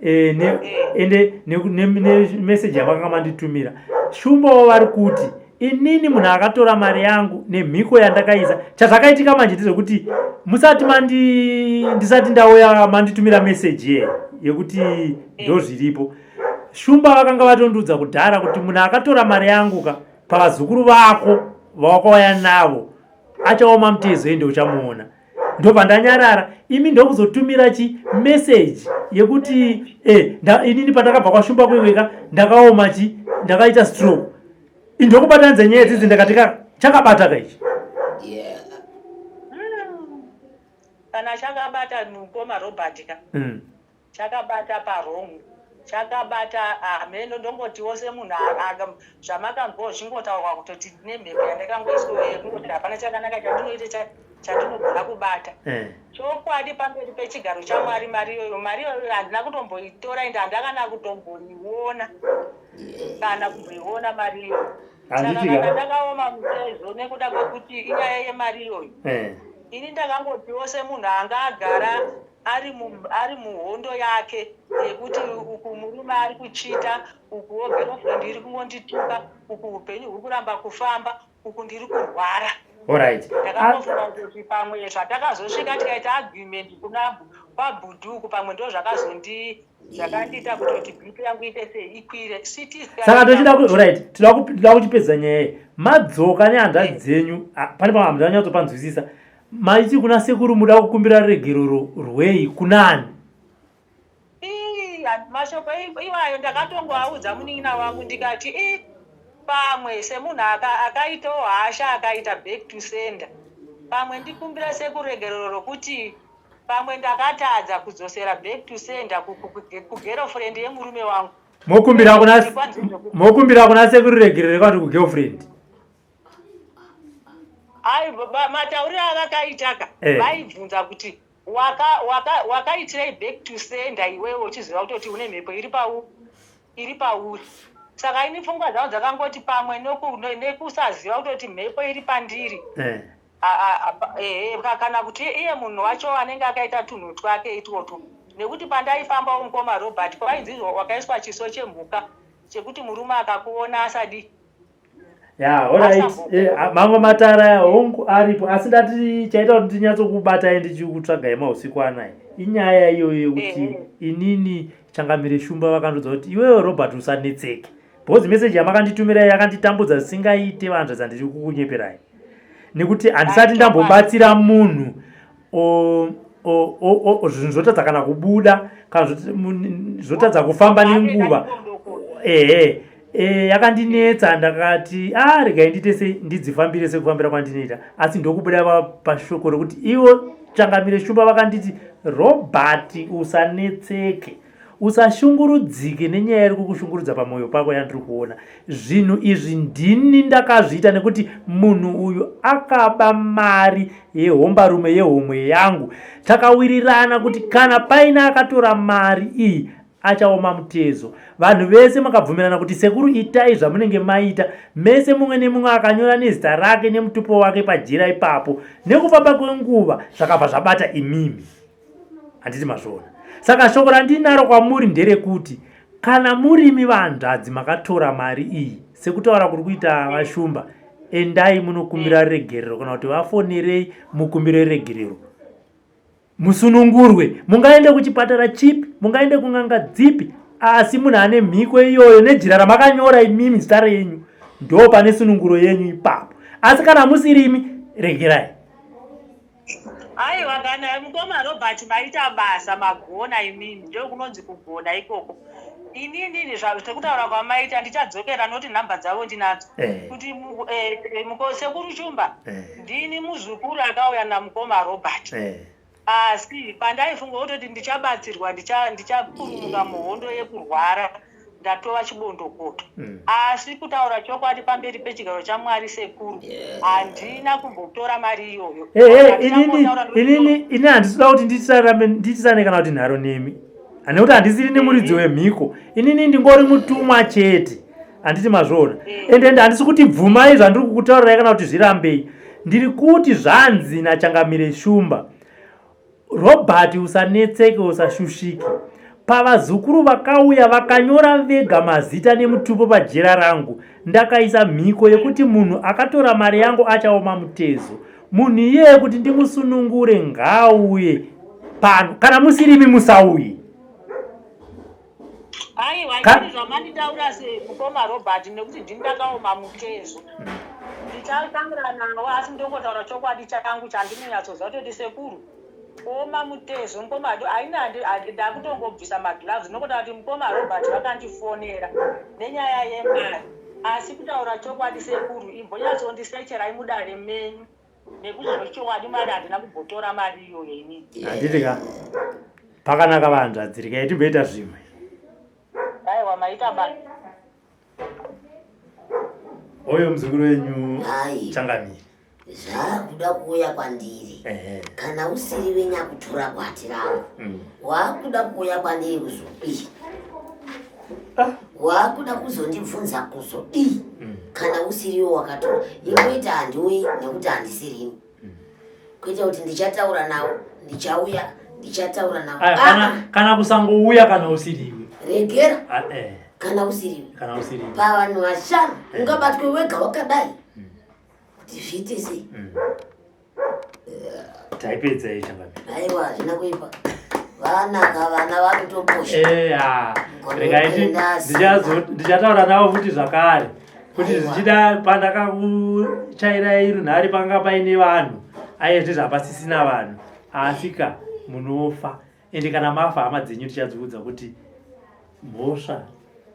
Eh, ne, ende nemeseji yavakanga manditumira shumbawo vari kuti inini munhu akatora mari yangu nemhiko yandakaisa chazvakaitika manje ndezvekuti musati mandi ndisati ndauya manditumira meseji ye yekuti ndozviripo shumba vakanga vatondiudza kudhara kuti munhu akatora mari yangu ka pavazukuru vako vawakauya navo achaoma mutezo ende uchamuona ndobva ndanyarara imi ndokuzotumira chi message yekuti eh, inini pandakabva kwashumba kweweka ndakaoma chi ndakaita stroke indokubatanidza nyaya dzidzi ndakati ka chakabata ka ichi Kana chakabata mukoma Robert ka. Chakabata pa wrong chakabata hameno ndongotiwo semunhu zvamakanzwawo zvichingotaurwa kutoti nemhepo yandakangoiswa yekungoti hapana chakanaka chandinoita chandinogona kubata eh. Chokwadi pamberi pechigaro chaMwari mari iyoyo mari iyoyo handina kutomboitora ende handakana kutomboiona kana kumboiona mari iyoyo. Saka kana ndakaoma mutezo nekuda kwekuti inyaya yemari iyoyo eh. Ini ndakangotiwo semunhu anga agara ari ari muhondo yake yekuti uku murume ari kuchita ukuwo girlfriend iri kungondituka uku upenyu huri kuramba kufamba uku ndiri kurwara. Alright. Ndakangofunga kuti pamwe zvatakazosvika tikaita argument kuna kwabhudhi uku pamwe ndo zvakazondi zvakandiita kutoti BP yangu iite sei ikwire. CT scan Saka tochida ku right, toda kuchipedza nyaya iyi. Madzoka nehanzvadzi eh. dzenyu, pane pamwe hamuna kunyatsopanzwisisa. Maiti kuna sekuru muda kukumbira ruregerero rwei kunani? Mashoko iwayo ndakatongoaudza munin'ina wangu ndikati i pamwe semunhu akaitawo hasha akaita back to sender pamwe ndikumbira sekuregerero rokuti pamwe ndakatadza kudzosera back to sender kugirlfriend yemurume wangu. Mokumbira kuna mokumbira kuna sekuru regerero kwati kugirlfriend. Ai matauriro avakaitaka eh. Vaibvunza kuti wakaitirei waka, waka back to sender iwewe uchiziva kutoti une mhepo iri pau iri pauri saka ini pfungwa dzangu dzakangoti pamwe nekusaziva kutoti mhepo iri pandiri eh. Ehe kana kuti iye munhu wacho anenge akaita tunhu twake itwotwo nekuti pandaifambawo mukoma Robert kwainzi wakaiswa chiso chemhuka chekuti murume akakuona asadii ya alright eh, mamwe matara aya hongu aripo asi ndati chaita kuti ndinyatsokubatai ndichikutsvagai mausiku anaya inyaya iyoyo yekuti eh, eh. Inini Changamire Shumba vakandiudza kuti iwewe Robert usanetseke because message yamakanditumira yakanditambudza zvisingaite vanhu zvandiri kukunyeperai nekuti handisati ndambobatsira munhu zvinhu zvotadza kana kubuda kana zvotadza kufamba nenguva ehe e, yakandinetsa ndakati a ah, regai ndiite sei ndidzifambire sekufambira kwandinoita asi ndokubuda pashoko rekuti ivo Changamire Shumba vakanditi Robert usanetseke Usashungurudzike nenyaya iri kukushungurudza pamoyo pako yandiri kuona. Zvinhu izvi ndini ndakazviita nekuti munhu uyu akaba mari yehombarume yehomwe yangu. Takawirirana kuti kana paine akatora mari iyi achaoma mutezo. Vanhu vese makabvumirana kuti sekuru itai zvamunenge maita. Mese mumwe nemumwe akanyora nezita rake nemutupo wake pajira ipapo. Nekufamba kwenguva zvakabva zvabata imimi. Handiti mazviona? Saka shoko randinaro kwamuri nderekuti kana murimi vanzvadzi makatora mari iyi sekutaura kuri kuita vaShumba, endai munokumbira regerero kana kuti vafonerei mukumbire regerero musunungurwe. Mungaende kuchipatara chipi, mungaende kun'anga dzipi, asi munhu ane mhiko iyoyo nejira ramakanyora imimi zita renyu ndo pane sununguro yenyu ipapo. Asi kana musirimi regerai. Aiwa kana mukoma Robert maita basa magona imimi ndokunonzi kugona ikoko. Inini sekutaura kwamaita ndichadzokera noti nhamba dzavo ndinadzo eh. Kuti eh, eh, sekuru Shumba eh. Ndini muzukuru akauya namukoma Robert eh. Asi pandaifunga kutoti ndichabatsirwa ndichapurumuka muhondo yekurwara ndatova chibondokoto. Asi kutaura chokwadi pamberi pechigaro chaMwari sekuru handina kumbotora mari iyoyo. Ehe, inini inini ini handisida kuti nditisarame nditisane kana kuti nharo nemi nekuti handisiri nemuridzi wemhiko inini ndingori mutumwa chete handiti mazviona ende ende handisi kuti bvumai zvandiri kukutaurirai kana kuti zvirambei ndiri kuti zvanzi naChangamire Shumba Robert usanetseke usashushike. Pavazukuru vakauya vakanyora vega mazita nemutupo pajira rangu. Ndakaisa mhiko yekuti munhu akatora mari yangu achaoma mutezo. Munhu iyeye kuti ndimusunungure ngaauye pano. Kana musirimi musauye. Aiwa ini zvamanditaura semukoma Robert nekuti ndini ndakaoma mutezo. Ndichatangira nawo asi ndongotaura chokwadi changu chandinonyatsoziva kutoti sekuru kuoma mutezo mukoma aina ndakutongobvisa magloves nokutaura kuti mukoma Robert vakandifonera nenyaya yemari asi kutaura chokwadi sekuru imbonyatsondisecherai mudare menyu nekuti zvechokwadi mari handina kumbotora mari iyoyo inini. Handiti ka pakanaka vanzvadzi regai timboita zvimwe. Aiwa maita basa. Oyo muzukuru wenyu changamire. Zvakuda kuuya kwandiri kana usiri wenyakutora gwati rangu mm. wakuda kuuya kwandiri kuzodii ah. wakuda kuzondibvunza kuzodii mm. kana usiriwo wakatora ingoita handiuyi nekuti handisirini mm. kuita kuti ndichataura nawo ndichauya ndichataura nawo ah, kana, kana kusangouya kana usiriwe regera ah, eh. kana usiriwe kana usiriwe pavanhu vashanu eh. ungabatwe wega wakadai mm. kuti zviite sei mm. Taipedza iyi changamire. Aiwa hazvina kuipa. Vanaka vana vanotokosha. Eh ah. Regai ndichataura navo futi zvakare. Kuti zvichida pandakakuchairai runhare panga paine vanhu. Aye zvezvo hapasisina vanhu. Asika munofa. Ende kana mafa hama dzenyu tichadziudza kuti mhosva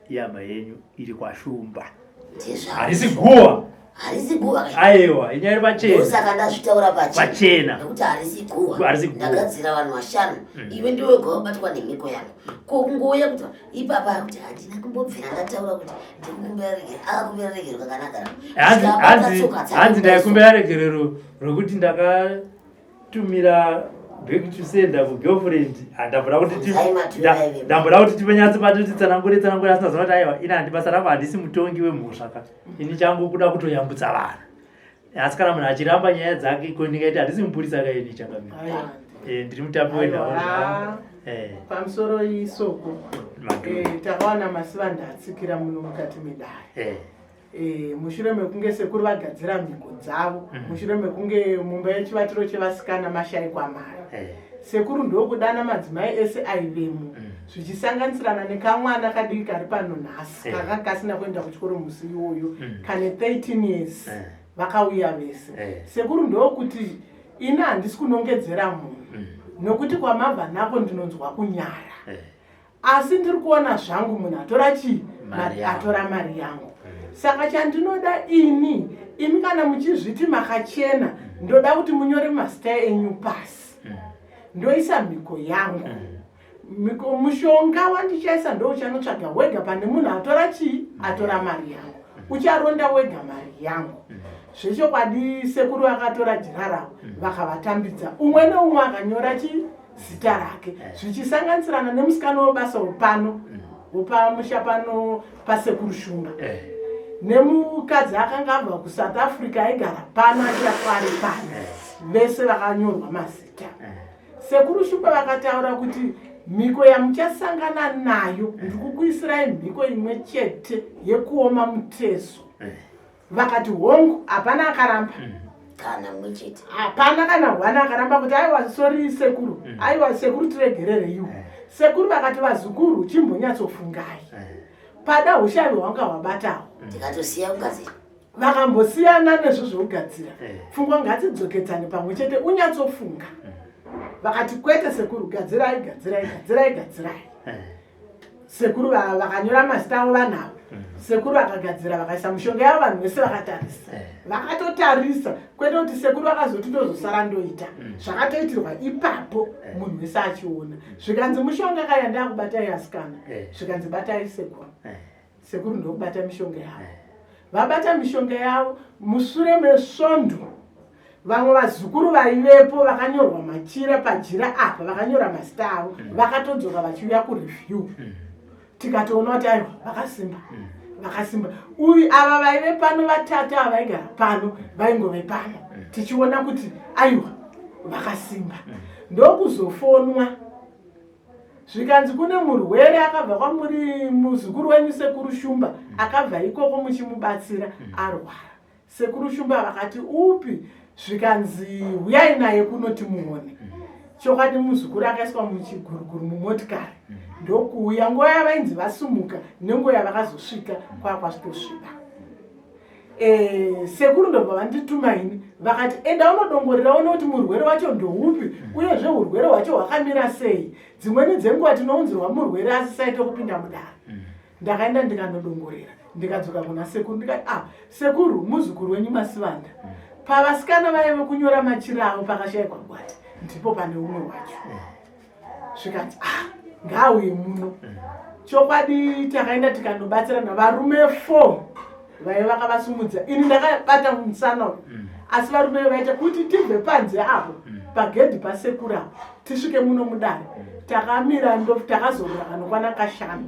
yehama yenyu iri kwaShumba. Harisi guwa. Harisi guwa. Aiwa, inyaya iri pachena. Saka ndazvitaura pachena. Pachena. Nekuti harisi guwa. Harisi guwa. Ndagadzira vanhu vashanu. Mm. Iwe ndiwe wega wabatwa nemhiko yangu. Ko kungouya kuti ipapa kuti handina kumbobvira ndataura kuti ndikukumbira regero. Akakumbira regero kakanaka. Hanzi hanzi ndaikumbira regerero rokuti ndaka tumira back to sender kugirlfriend ndamboda kuti ndamboda kuti tipenyatso pato titsanangure tsanangure asina zona kuti aiwa ini handi basa rangu handisi mutongi wemhosva ka ini changu kuda kutoyambutsa vanhu asi kana munhu achiramba nyaya dzake ko ndingaiti handisi mupurisa ka ini changamire eh, ndiri mutapi wenhau zvangu eh. pamusoro isoko eh, takawana masivanda atsikira muno mukati medare E, mushure mekunge sekuru vagadzira mhiko dzavo mm. mushure mekunge mumba yechivatiro chevasikana mashaikwa mari eh. sekuru ndokudana madzimai ese aivemo mm. zvichisanganisirana nekamwana kadiki kari pano nhasi eh. kaka kasina kuenda kuchikoro musi iwoyo mm. kane 13 years eh. vakauya vese eh. sekuru ndokuti ini handisi kunongedzera munhu mm. nokuti kwamabva nako ndinonzwa kunyara eh. asi ndiri kuona zvangu munhu atora chii atora mari yangu mm. saka chandinoda ini imi kana muchizviti makachena mm. ndoda kuti munyore mazita enyu pasi mm. ndoisa mhiko yangu mhiko mushonga wandichaisa ndouchanotsvaga wega pane munhu atora chii atora mari yangu ucharonda wega mari yangu zvechokwadi sekuru vakatora jira ravo vakavatambidza umwe neumwe akanyora chii zita rake eh. zvichisanganisirana nemusikana webasa wepano mm. wepamusha pano pasekuru shumba eh. nemukadzi akanga abva kusouth africa aigara pano achiakwari pano eh. vese vakanyorwa mazita sekuru shumba vakataura kuti mhiko yamuchasangana nayo ndikukuisirai mhiko imwe chete yekuoma mutezo vakati hongu hapana akaramba mm. kana mumwe chete hapana kana hwana akaramba kuti aiwa sori sekuru mm. aiwa sekuru tiregerereiwo eh. sekuru vakati vazukuru chimbonyatsofungai eh. pada ushavi hwanga hwabatawo mm. tikatosiya kugadzira vakambosiyana nezvo zvekugadzira eh. pfungwa ngadzidzokedzane pamwe chete unyatsofunga vakati kwete sekuru gadzirai gadzirai gadzirai gadzirai sekuru vakanyora mazita avo vanhu ava mm. sekuru vakagadzira vakaisa mushonga yavo vanhu vese vakatarisa eh. vakatotarisa kwete kuti sekuru vakazoti ndozosara ndoita mm. zvakatoitirwa ipapo eh. munhu wese achiona mm. zvikanzi mushonga kaya ndakubatai asikana eh. zvikanzi batai sekuru sekuru ndokubata mishonga yavo vabata mishonga yavo mushure mesvondo Vamwe vazukuru vaivepo vakanyorwa machira pajira apa vakanyora mazita avo mm. vakatodzoka vachiuya kureview mm. tikatoona kuti aiwa vakasimba mm. vakasimba uyu ava vaive pano vatatu ava vaigara pano vaingove pano mm. tichiona kuti aiwa vakasimba mm. ndokuzofonwa. Zvikanzi kune murwere akabva kwamuri muzukuru wenyu sekuru Shumba akabva ikoko muchimubatsira arwara. Sekuru Shumba vakati upi? Zvikanzi huyai naye kuno timuone. Chokwadi muzukuru akaiswa muchiguruguru mumotikari ndokuuya nguva yavainzi vasumuka nenguva yavakazosvika kwakwasvitosviba. Eh, sekuru ndobva vandituma ini vakati enda unodongorera one kuti murwere wacho ndoupi uyezve urwere hwacho hwakamira sei dzimweni dzenguva tinounzirwa murwere asisaite kupinda mudare ndakaenda ndikanodongorera ndikadzoka kuna sekuru ndikati ah sekuru muzukuru wenyu masivanda pavasikana vaive kunyora machira avo pakashaikwa gwati ndipo pane umwe wacho zvikanzi ah ngaauye muno chokwadi takaenda tikanobatsirana varume four vaive vakavasumudza ini ndakabata musana uyu asi varume vaita kuti tibve panze apo pagedhi pasekuru apo tisvike muno mudare takamira ndo takazorora kanokwana kashanu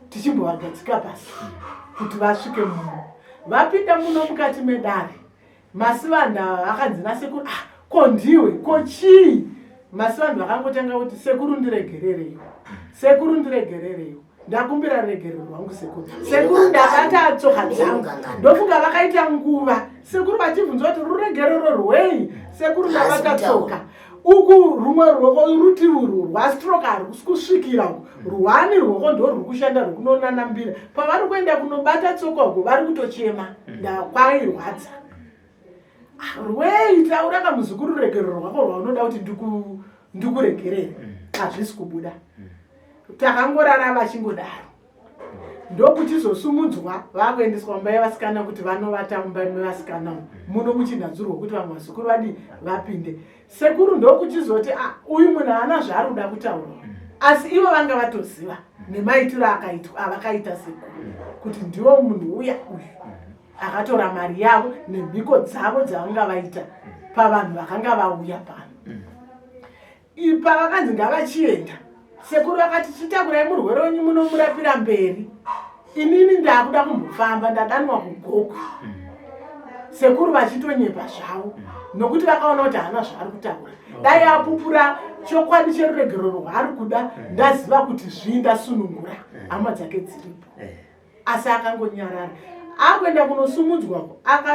tichimbovagadzika pasi kuti vasvike muno vapinda muno mukati medare Masivanda akanzi nasekuru ah, ko ndiwe ko chii Masivandu vakangotanga kuti sekuru ndiregerereiwo sekuru ndiregerereiwo ndakumbira ruregerero rwangu sekuru sekuru ndabata tsoka dzangu ndofunga vakaita nguva sekuru vachibvunzwa kuti ruregerero rwei sekuru ndabata tsoka uku rumwe ruoko rutivi urwu rwastroke harusi kusvikira uku rwani ruoko ndo rwuri kushanda rwekunonanambira pavari kuenda kunobata tsoka uku vari kutochema ndakwairwadza ah, rwei taura kamuzukuru ruregerero rwako rwaunoda kuti ndikuregerere hazvisi kubuda takangorara vachingodaro ndokuchizosumudzwa vakuendeswa mumba yevasikana kuti vanovata mumba mevasikana umu muno muchinhadzurwa kuti vamwe vazukuru vadii vapinde sekuru ndokuchizoti ah, uyu munhu haana zvaari kuda kutaura asi ivo vanga vatoziva nemaitiro akaitwa avakaita sekuru kuti ndiwo munhu uya uyu akatora mari yavo nemhiko dzavo dzavanga vaita pavanhu vakanga vauya pano Ipa vakanzi ngavachienda. Sekuru vakati chitakurai murwere wenyu munomurapira mberi. Inini ndakuda kumbofamba ndadanwa kugokwe. Sekuru vachitonyepa zvavo nokuti vakaona kuti haana zvaari kutaura. Dai apupura chokwadi cheruregerero rwaari kuda ndaziva kuti zvii ndasunungura hama dzake dziripo. Asi akangonyarara akuenda kunosumudzwa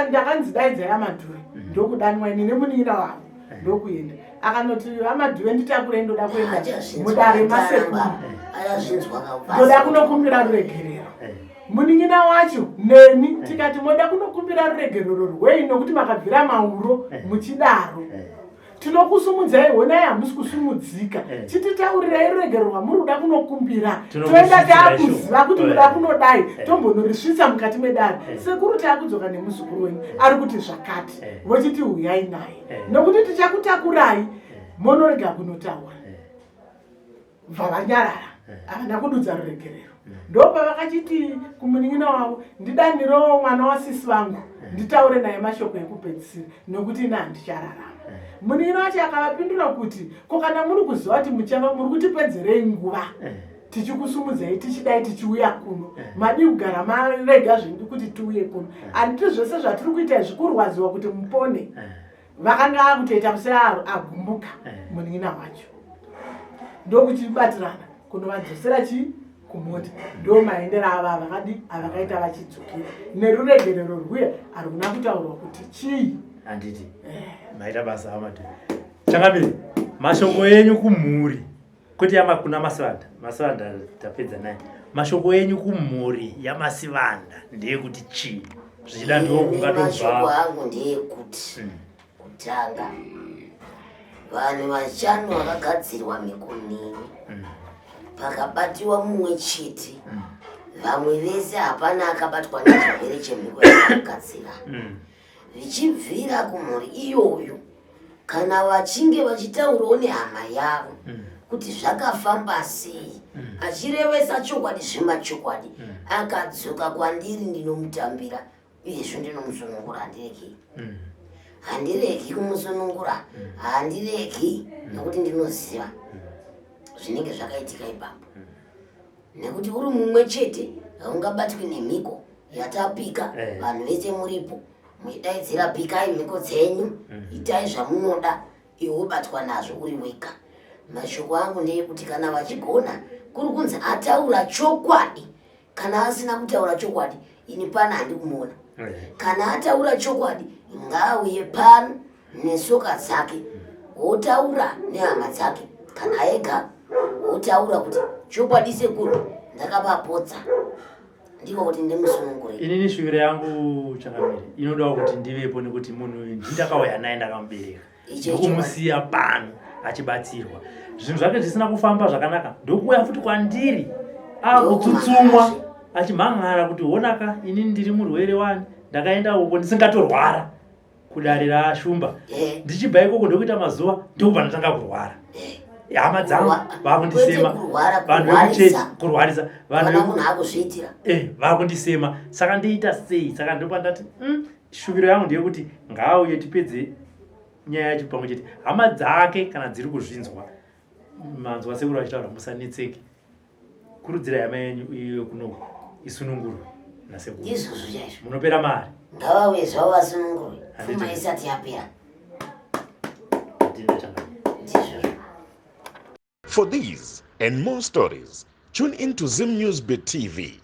ndakanzi daidzai amadhure mm. ndokudanwa ini nemunin'ina wavo eh. ndokuenda akanoti amadhure nditakure ndoda kuenda mudare masekuru ndoda kunokumbira ruregerero eh. munin'ina wacho neni eh. tikati moda kunokumbira ruregerero rwei nokuti makabvira mauro muchidaro tinokusumudzai honai hamusi kusumudzika eh. chititaurirai ruregero rwamuri kuda kunokumbira toenda taakuziva kuti muda eh. kunodai eh. tombonorisvitsa mukati medare sekuru taakudzoka nemuzukuru wenyu ari kuti zvakati vochiti huyai naye nokuti tichakutakurai monorega kunotaura bva vanyarara eh. havana kududza ruregerero eh. ndopavakachiti kumunin'ina wavo ndidanirewo mwana wasisi vangu eh. nditaure naye mashoko ekupedzisira nokuti ini handichararama munin'ina wacho akavapindura kuti ko kana muri kuziva kuti muchava muri kutipedzerei nguva tichikusumudzai tichidai tichiuya kuno madii kugara marega zvedu kuti tiuye kuno handiti zvese zvatiri kuita izvi kurwadziwa kuti mupone vakanga akutoita seagumbuka eh. munin'ina wacho ndokuchibatirana kunovadzosera chii kumota ndo maendero ava avakadi avakaita vachidzokera neruregerero rwuya haruna kutaurwa kuti chii handiti eh. maita basa amati changamire mashoko enyu kumhuri kwete yamakuna masivanda masivanda tapedza naye mashoko enyu kumhuri yamasivanda ndeyekuti chii zvichida ndiwo kungatobva angu ndeyekuti hmm. kutanga vanhu vashanu vakagadzirwa mikunini hmm. pakabatiwa mumwe chete hmm. vamwe vese hapana akabatwa nechirwere chemhiko yakagadzira zvichibvira kumhuri iyoyo kana vachinge vachitaurawo nehama yavo mm. kuti zvakafamba sei mm. achirevesa chokwadi zvemachokwadi mm. akadzoka kwandiri ndinomutambira uyezve ndinomusunungura handiregi mm. handiregi kumusunungura mm. handiregi mm. nekuti ndinoziva mm. zvinenge zvakaitika ipapo mm. nekuti uri mumwe chete haungabatwi nemhiko yatapika eh. vanhu vese muripo muchidaidzira pikai mhiko dzenyu mm. itai zvamunoda iwe wobatwa nazvo uri wega. Mashoko angu ndeyekuti kana vachigona kuri kunzi ataura chokwadi, kana asina kutaura chokwadi ini pano handikumuona. Kana ataura chokwadi ngaauye pano nesoka dzake wotaura nehama dzake, kana ega wotaura kuti chokwadi sekuru ndakavapotsa, ndiko kuti ndimusunungure. Inini shuviro yangu changamire inodawo kuti ndivepo, nekuti munhu uyu ndindakauya naye ndakamubereka, ndokumusiya pano achibatsirwa, zvinhu zvake zvisina kufamba zvakanaka, ndokuuya futi kwandiri akutsutsumwa achimhan'ara kuti honaka, inini ndiri murwere wani, ndakaenda uko ndisingatorwara kudare raShumba, ndichibva ikoko ndokuita mazuva ndokubva ndatanga kurwara, hama dzangu vakundisema, vanhu vekuchechi kurwarisa vanhu vakundisema, saka ndiita sei? Saka ndopa ndati shuviro yangu ndeyekuti ngaauye tipedze nyaya yacho pamwe chete. Hama dzake kana dziri kuzvinzwa, manzwa sekuru vachitaura, musanetseke, kurudzira hama yenyu iyo kunoku isunungurwe nasekuru. Izvozvo chaizvo. Munopera mari. Ngavauye zvavo vasunungurwe, pfuma isati yapera. Ndizvozvo. For these and more stories, tune in to Zim News Bit TV.